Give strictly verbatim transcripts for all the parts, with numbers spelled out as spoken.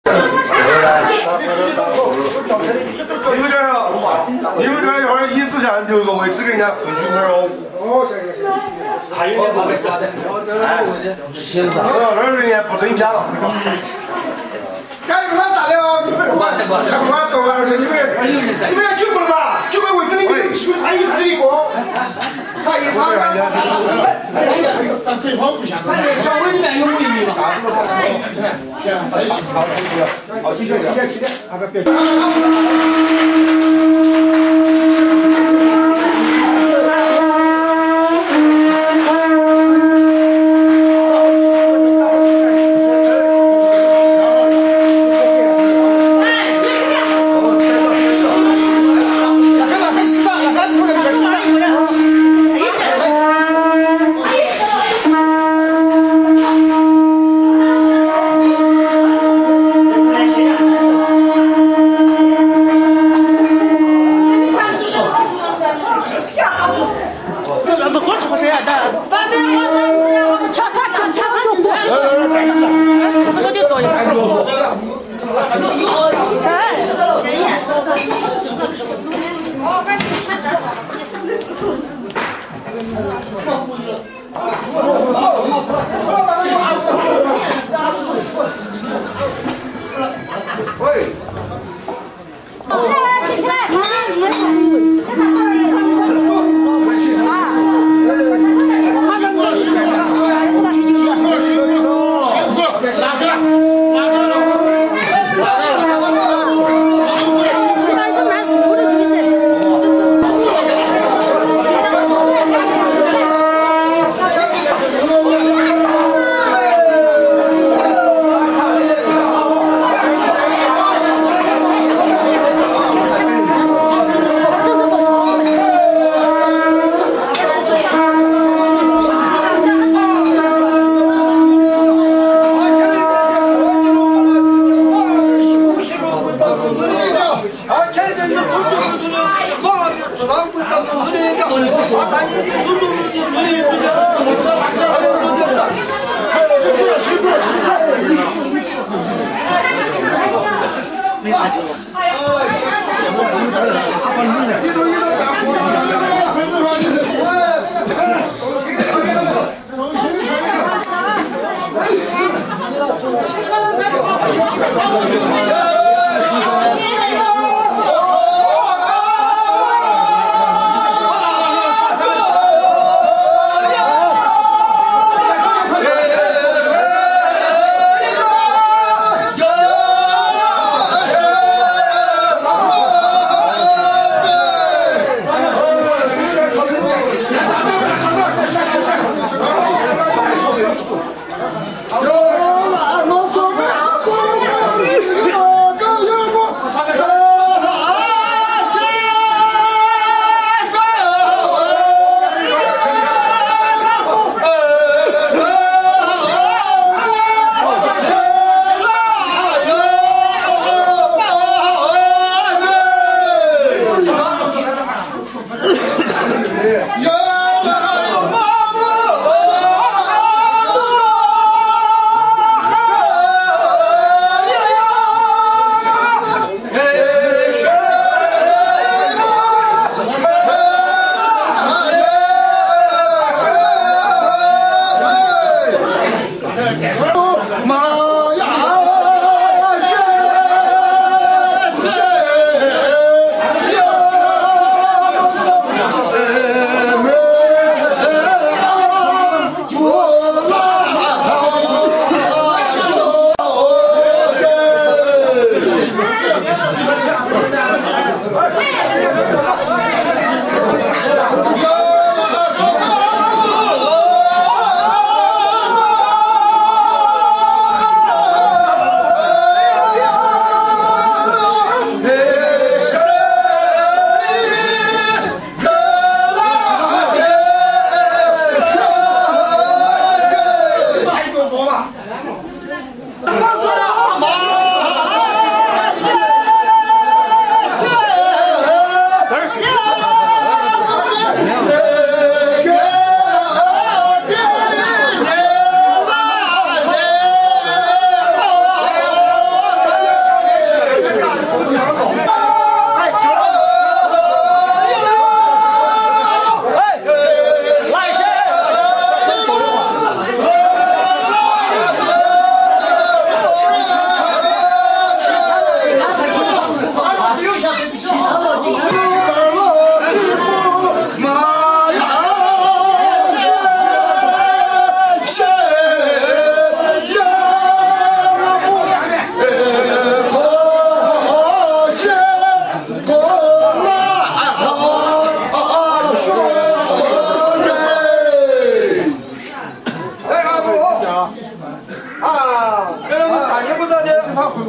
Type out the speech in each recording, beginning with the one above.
你们这样，你们这样一会儿一直想就弄，我这个人家死就没有。还有那个，哎，二十年不增加了。 加油了，打的哦！你们，你们要救我了吧？救我，我真的有去，还有他的一个，他也发了。哎呀，咱对方不想。那你稍微里面有没有？好，谢谢，谢谢。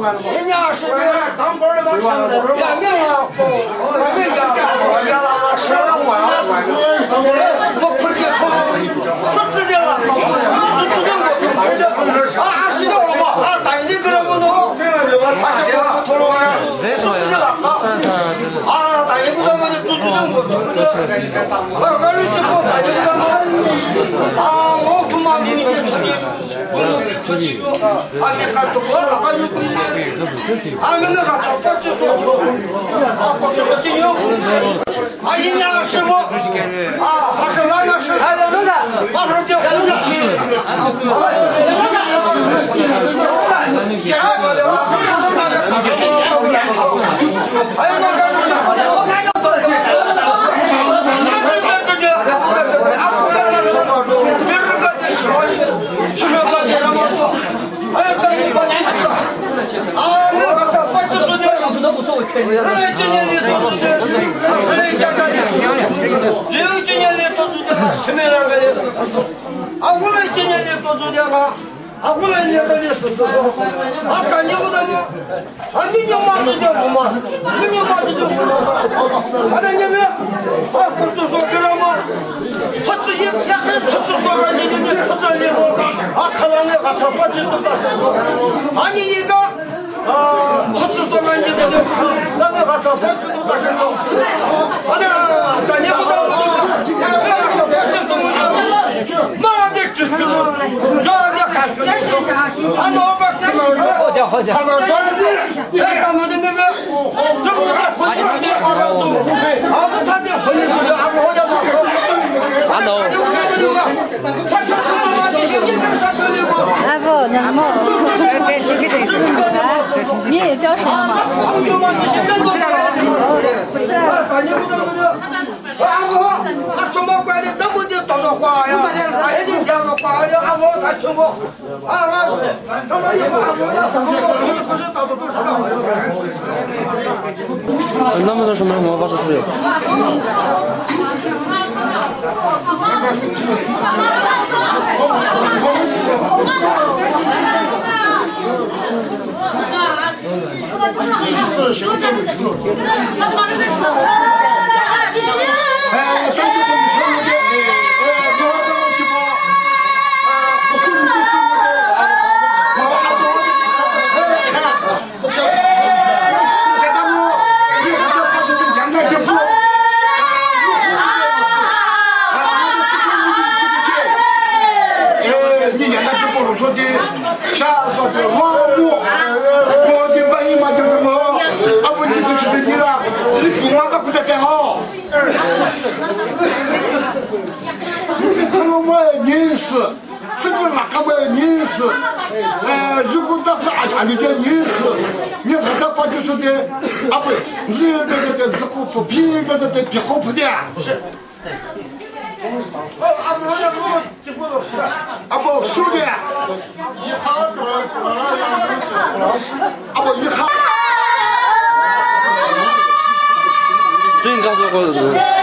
ཡིན་ཡང་ཞུ་རྒྱུ། ཡ་མི་ལ་ཀོ། ཡ་མི་ཡ་ཡ་ལ་ལ་ཧྲི། མོ་ཕུར་གྱི་ཐོ་ལོ། སུ་ཙི་དེ་ལ་ཀོ། སུ་ཙི་དེ་ཀོ་ཐོ་ལོ། ཨ་ཨ་ཤི་དེ་ལ་ཀོ། ཨ་ད་ཡིན་དེ་ཀི་ར་མོ་ནོ། ཨ་ཤ་ཀོ་ཐོ་ལོ། སུ་ཙི་དེ་ལ་ཀོ། ཨ་ད་ཡིན་ཀོ་ད་མོ་ནི་སུ་ཙི་དེ་ཀོ་ཐོ་ལོ། ཨ་ཀ་ལུ་ཅི་ཀོ་ད་ཡིན་ཀོ་ད་མོ། ཨ་ངོ་ཕུ་མ་མི་ཡིན་དེ་ཚོ་ནི། ཨ་མི་ཁ་ཐུག་པ་ལ་ཁ་ཡོད་པ་ཡིན། ཨ་མི་ནི་ཁ་ཚོགས་པ་ཅི་སོགས་ཆོག་ཨ་ཁོ་ཚོ་ཅི་ཡོད། ཨ་ཡིན་ཡང་ཧྲི་མོ། ཨ་ཧ་ཧྲི་ལ་ན་ཧྲི། ཨ་ཧྲི་ཏེ་ཧྲི་ལ་ཧྲི། ཨ་ཡིན་ན་ཁ་ལུ་ཅི་པོ་ཏེ། ཨ་ཧུ་ལ་ཉི་མ་ཚོ་དེ་ཧུ་མ། མི་ཉི་མ་ཚོ་དེ་ཧུ་མ། ཨ་ད་ཉི་མ། ཨ་ཁོ་ཚོ་སོ་དེ་ར་མ། ཐོ་ཚི་ཡི་ཡ་ཁའི་ཐོ་ཚི་སོ་ར་ཉི་ཉི་ནི་ཐོ་ཚི་ལེ་གོ། ཨ་ཁ་ལ་ནི་ཨ་ཚ་པ་ཅི་ཏུ་ད་སོ་གོ། ཨ་ཉི་ཡི་ག་ཨ་ཐོ་ཚི་སོ་ར་ཉི་ཉི་ནི་ལ་ནི་ཨ་ཚ་པ་ཅི་ཏུ་ད་སོ་གོ། ཨ་ད་ད་ཉི་མ་ད་མ་ཨ་ཚ་པ་ཅི་ཏུ་མ་ཉི་མ། ཨ་བོ་ཉང་མོ། ངས་སྐྱོ་ཤེས་མ། ཨ་ཨ་སོ་མ་ཀ་ནི་ཏམ་བུ་དེ་ཏོ་སོ་ཀ་ཡ། ཨ་ཧེ་དེ་རྒྱ་ལོ་ཀ་ཡ། ཨ་ཧོ་ད་ཆུ་མོ། ཨ་ང་ཏམ་བུ་དེ་ཨ་ཧོ་ད་ས་མོ་ཀ་ནི་ཀུ་ཤུ་ཏ་བུ་ཀུ་ཤུ་ཏ་བུ། ཨ་ན་མ་ས་ཤོ་མ་ངོ་བ་ཤོ་ཤོ་ཡོད། ཤ་ཟ་དེ་དབང་མོ། ཁོ་དེ་པ་ཡིན་མ་རྒྱུ་དེ་མོ། ཨ་བུ་ཉི་དེ་ཆུ་དེ་ཉི་ལ་ལི་བུ་མ་ཀ་ཀུ་ཏ་དེ་ཧོ། ཐ་ལོ་མ་ཉིས། སི་ཀུ་ལ་ཀ་མ་ཉིས། ཨ་ཡུ་ཀུ་ཏ་ཁ་ཨ་ཡུ་ཀ་ཉིས། ཉི་ཧ་ས་པ་ཅི་སུ་དེ། ཨ་བུ་འཛི་ཡོད་དེ་དེ་འཛི་ཁུ་པུ་ཕི་ཡོད་དེ་དེ་ཕི་ཁུ་པུ་དེ། ཨ་མོ་ཤུ་དེ། ཨ་མོ་ཡི་ཧ། ཙིང་ག་སོ་གོ།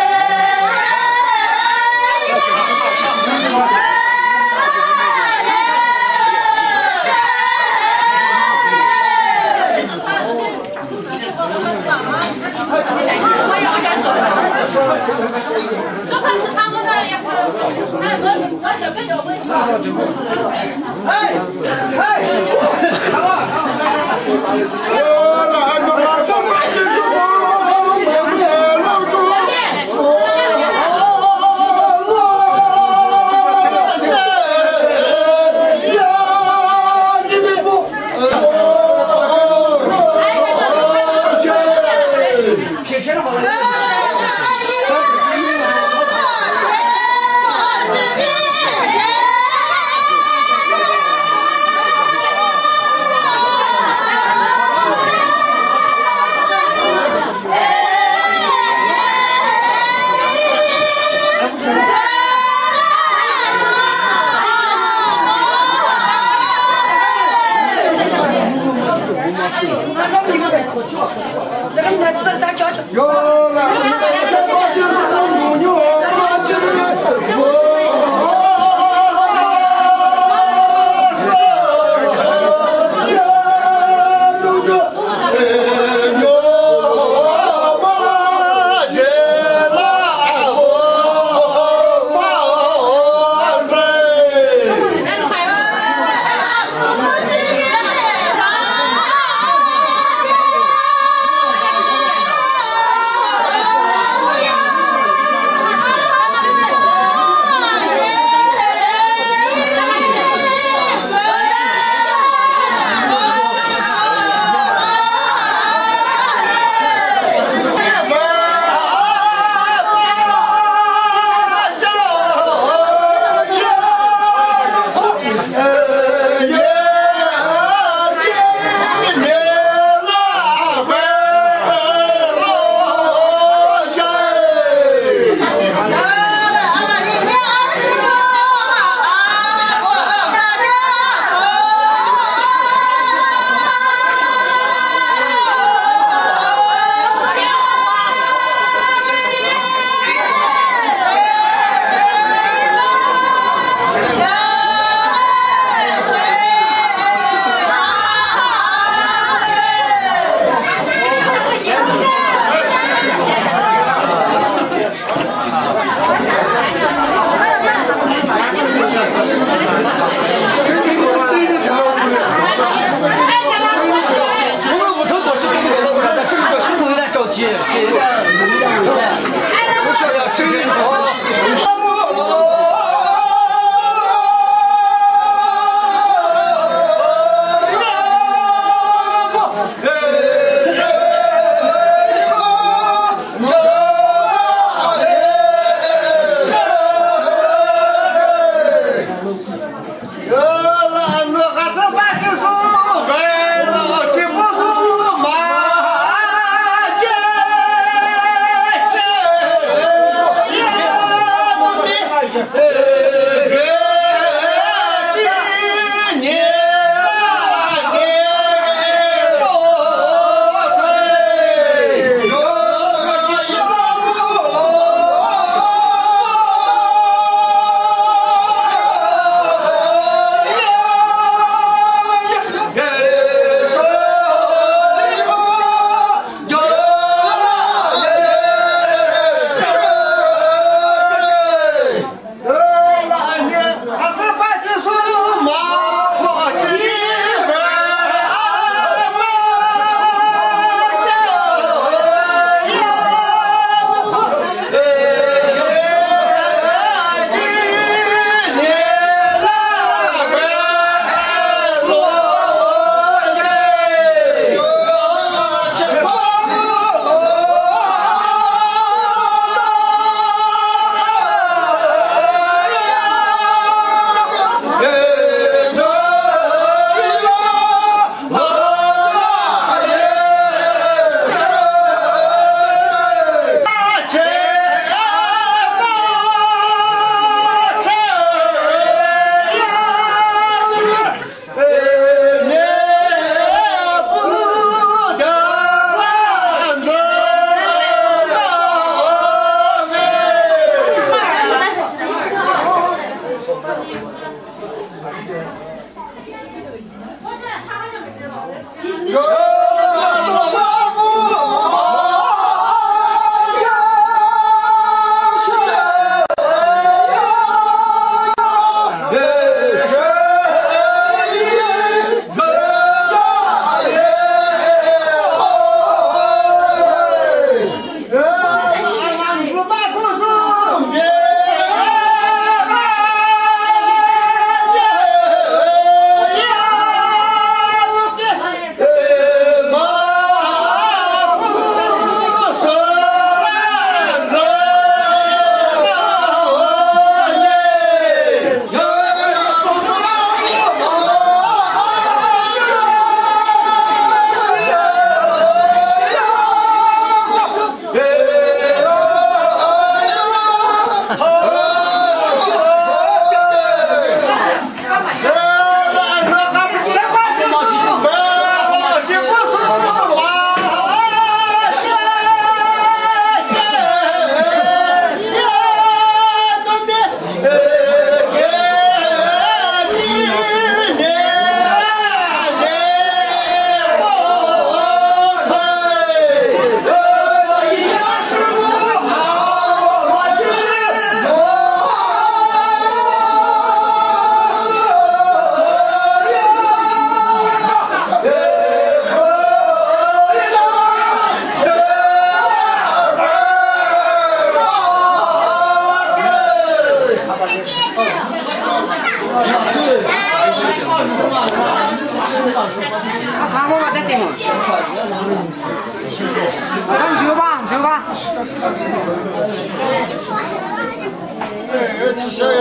ཅི་བྱ་ཡ།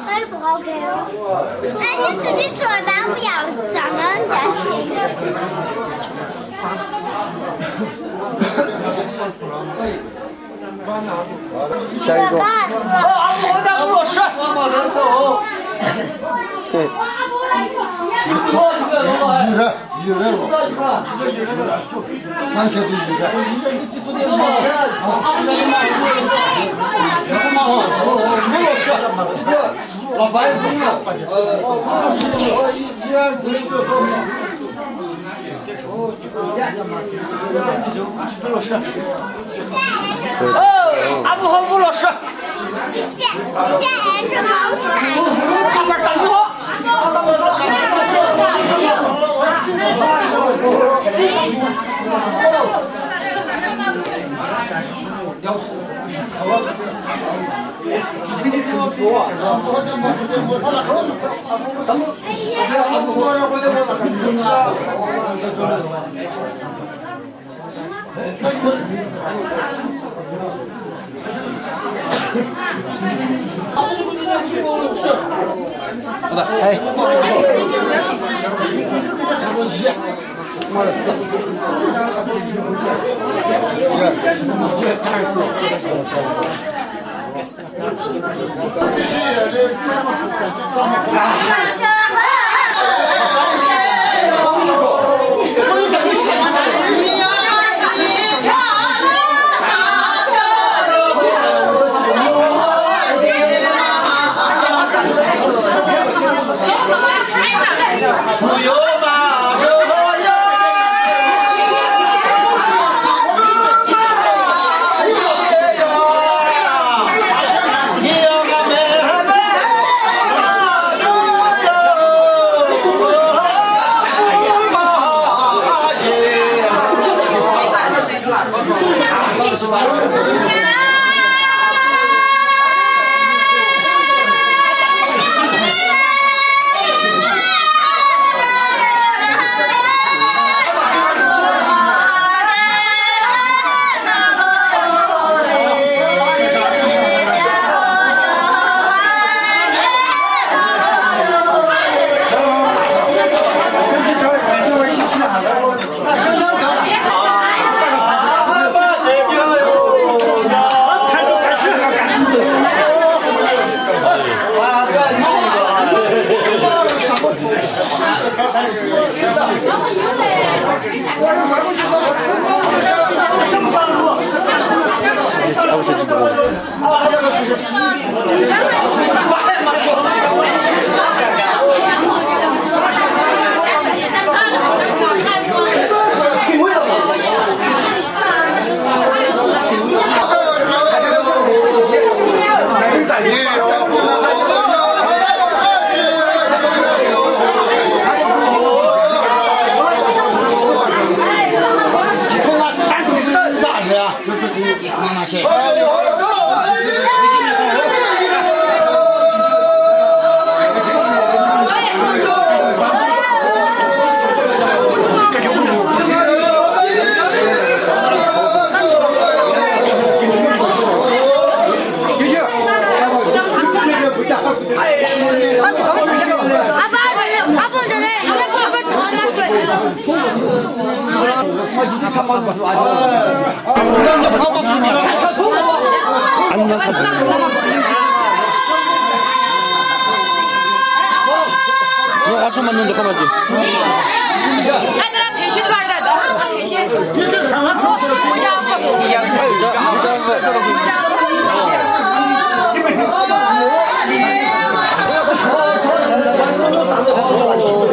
哎，不好看哦。哎，你自己做的不要脏啊，你。下一个。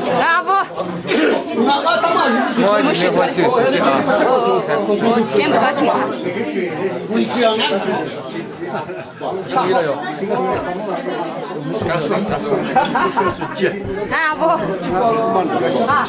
Bravo! Moi, je vais voter, c'est ça. Ah, bon. Ah.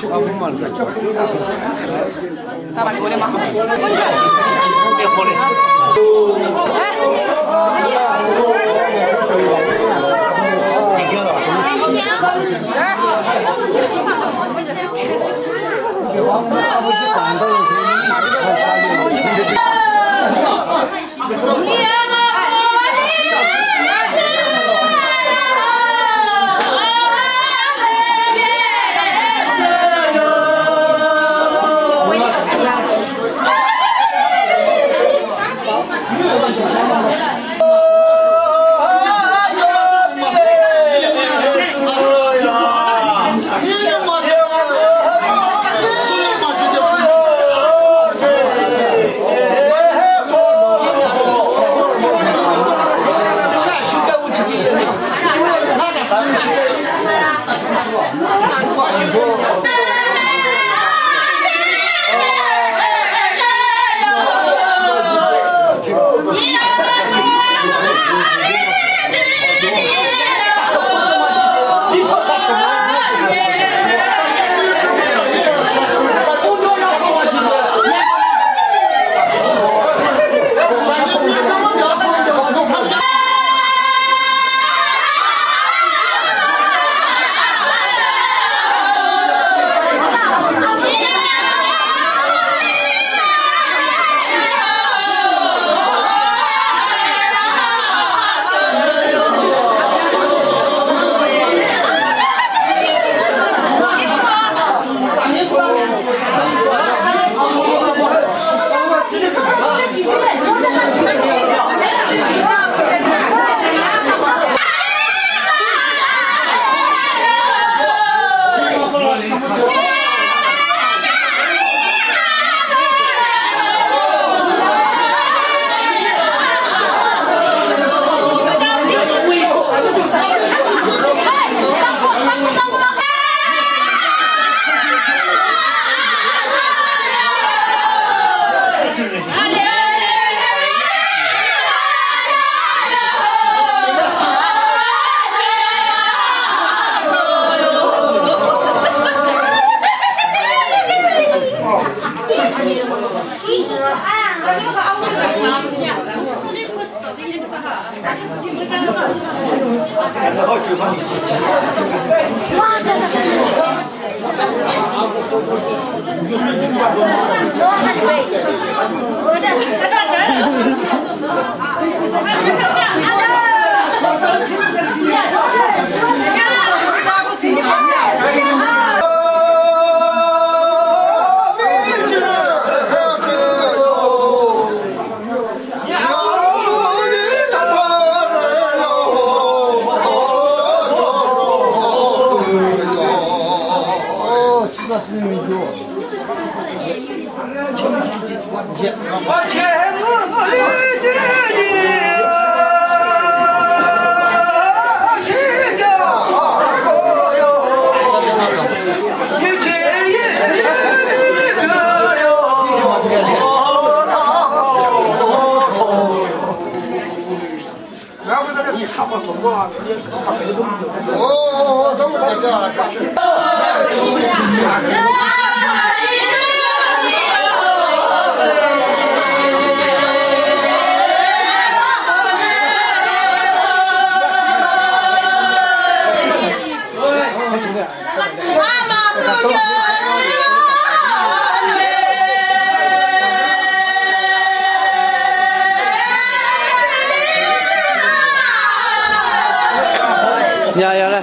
ཡ་ཡ་ལ།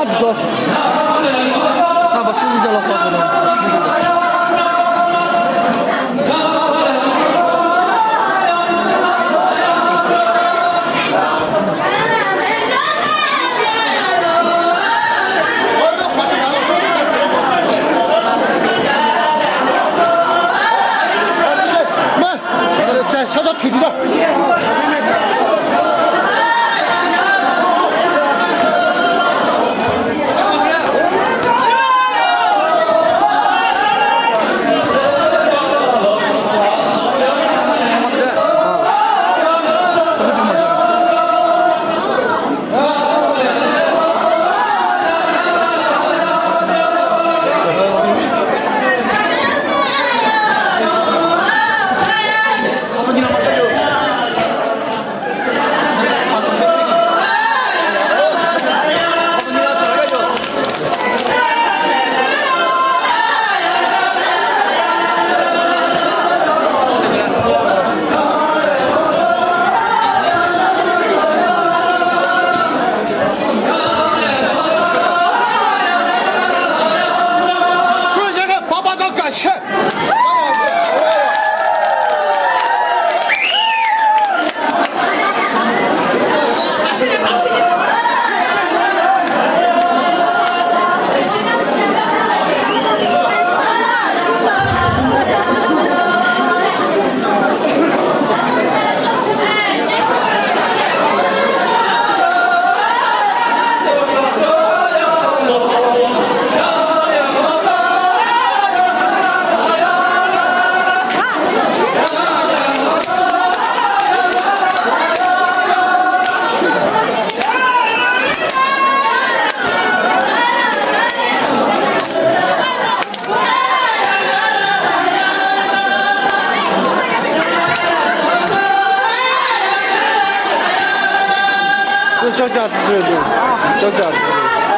아, 무서워. 아, 막 신신 잘 나왔어, 저는. 막 신신 잘 나왔어. 자, 자, 자, 자, 자, 자, 자, 자, 자, 자, 자, 자, 자, ཅོག་ཅོག་ཙི་ཙི་རེད། ཅོག་ཅོག་ཙི་ཙི་རེད།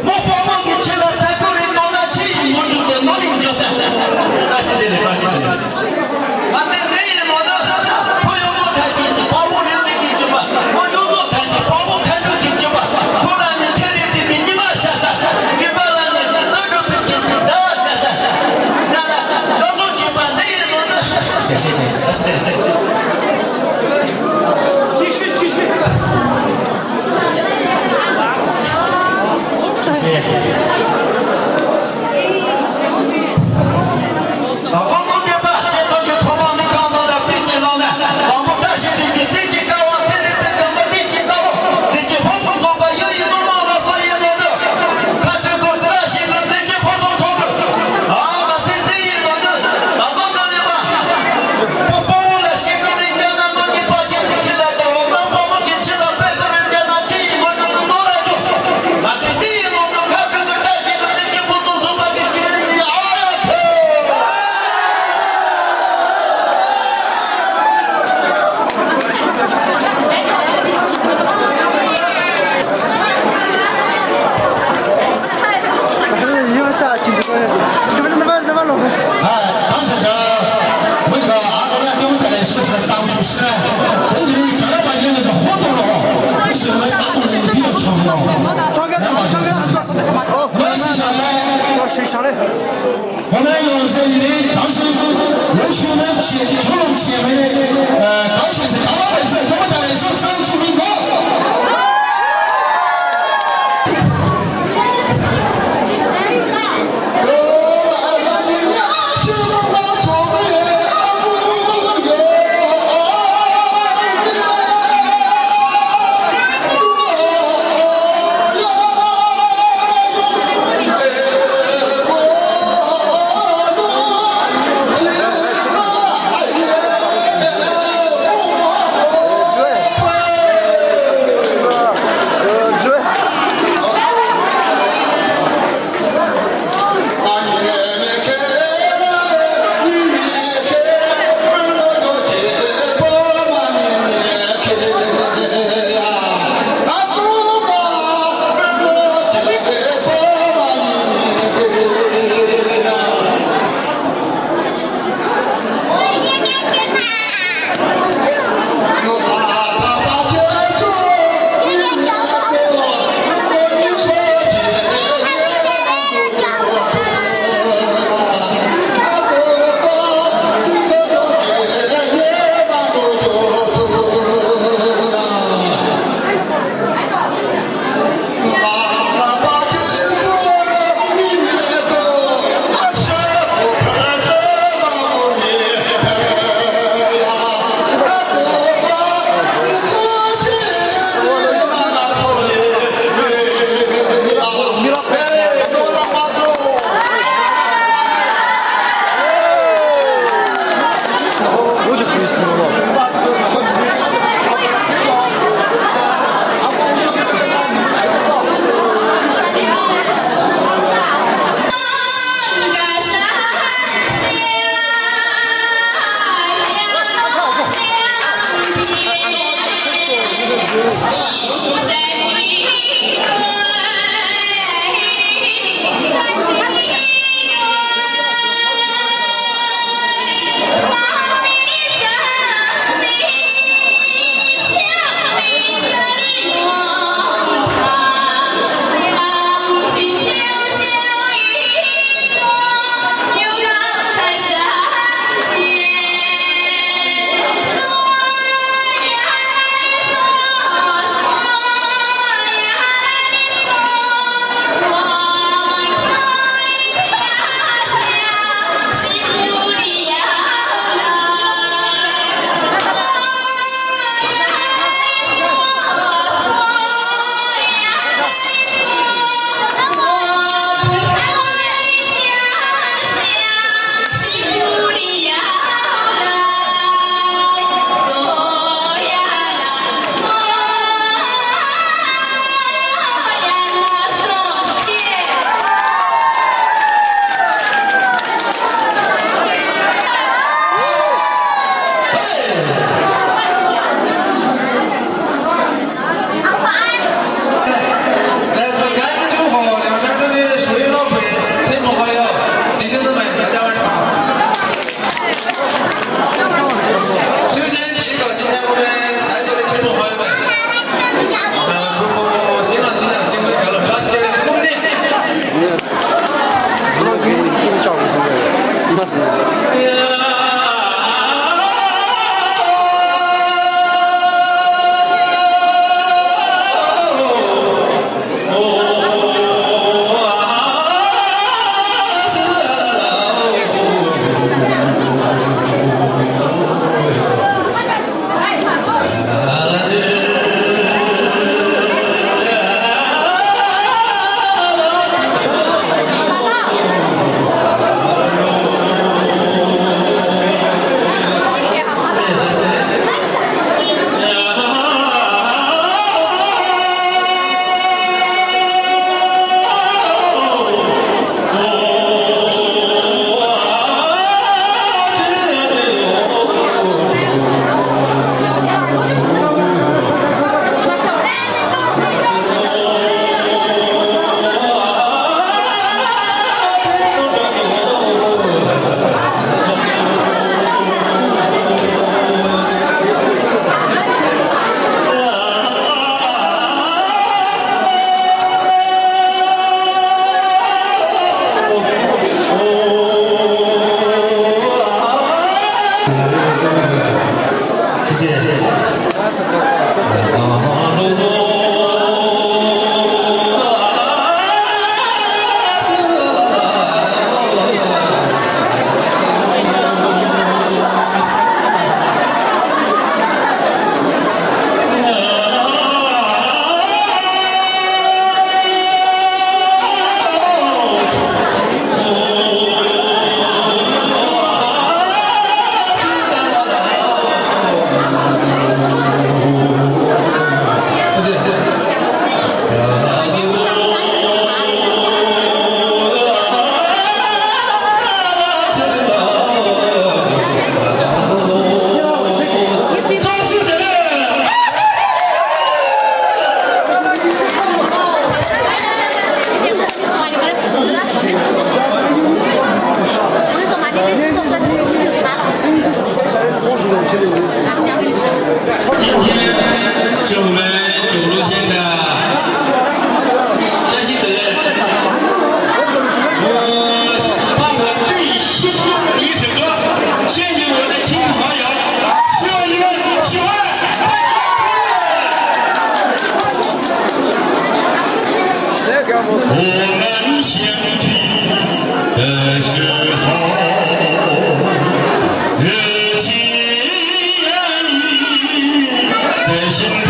མོ་དཔའ་མོ་གི་ཆེད་ལ་དཔལ་ཁོ་རེ་གཏོང་ན་ཆེ་ཡི་ངོ་སྤྲོད་དེ་ནོར་ལིང་འཇོག་ས། བཀྲ་ཤིས་བདེ་ལེགས། བཀྲ་ཤིས་བདེ་ལེགས། ང་ཚོའི་འདི་ཡི་ནོར་ན། ཕོ་ཡོང་ཚོ་ཐར་གྱི་དཔའ་བོ་རེ་ལི་གི་ཇུ་པ། མོ་ཡོང་ཚོ་ཐར་གྱི་དཔའ་བོ་ཁ་ཐུག་གི་ཇུ་པ། ཁོ་རང་ནི་ཚེ་རིང་དུས་ཀྱི་ཉི་མ་ཤར་ས། སྐྱེས་པ་ལ་ནི་ལྟ་གྲུབ་དུས་ཀྱི་ཟླ་བ་ཤར་ས། ང་ལ་དགའ་ཚོར་བྱེད་པ་འདི་ཡི་ནོར་ན། བཀྲ་ཤིས་བདེ་ལེགས། བཀྲ་ཤིས་བདེ་ལེགས། ཁོ་ནའི་ཡང་སྲིད་ཡིན་ནའི་བྲམ་ཟེ་ཡོད་ཤུལ་ནས་ཆེ་ཆུང་ལུགས་ཆེ་མེད་ནས་གང་བྱས་ཚེ་ག་ལ་བས་ཟེར་ཁོ་མོ་ད་ལས་སོ་ཙང་སུ་མི་འགོ། 今天是我们九龙县的江西德，我把我最心中的一首歌献给我的亲朋好友，希望你们喜欢。我们相聚的时候，热情洋溢在心头，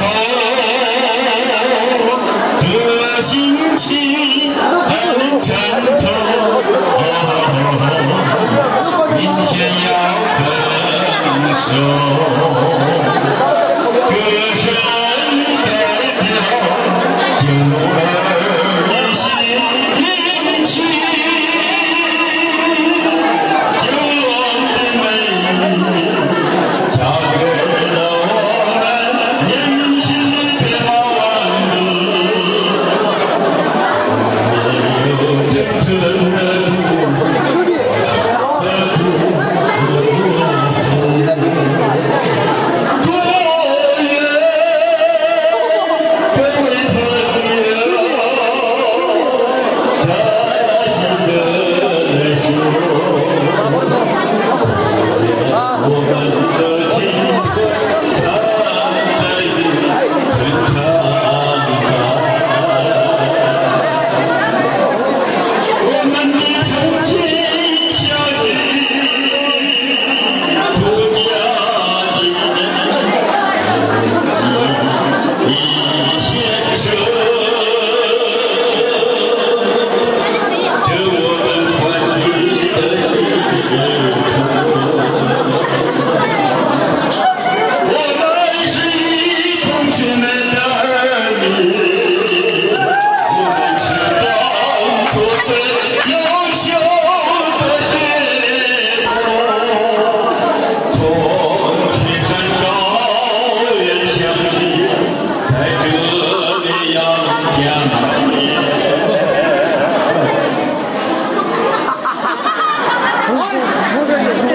这心情很颤抖。明天要分手，歌声在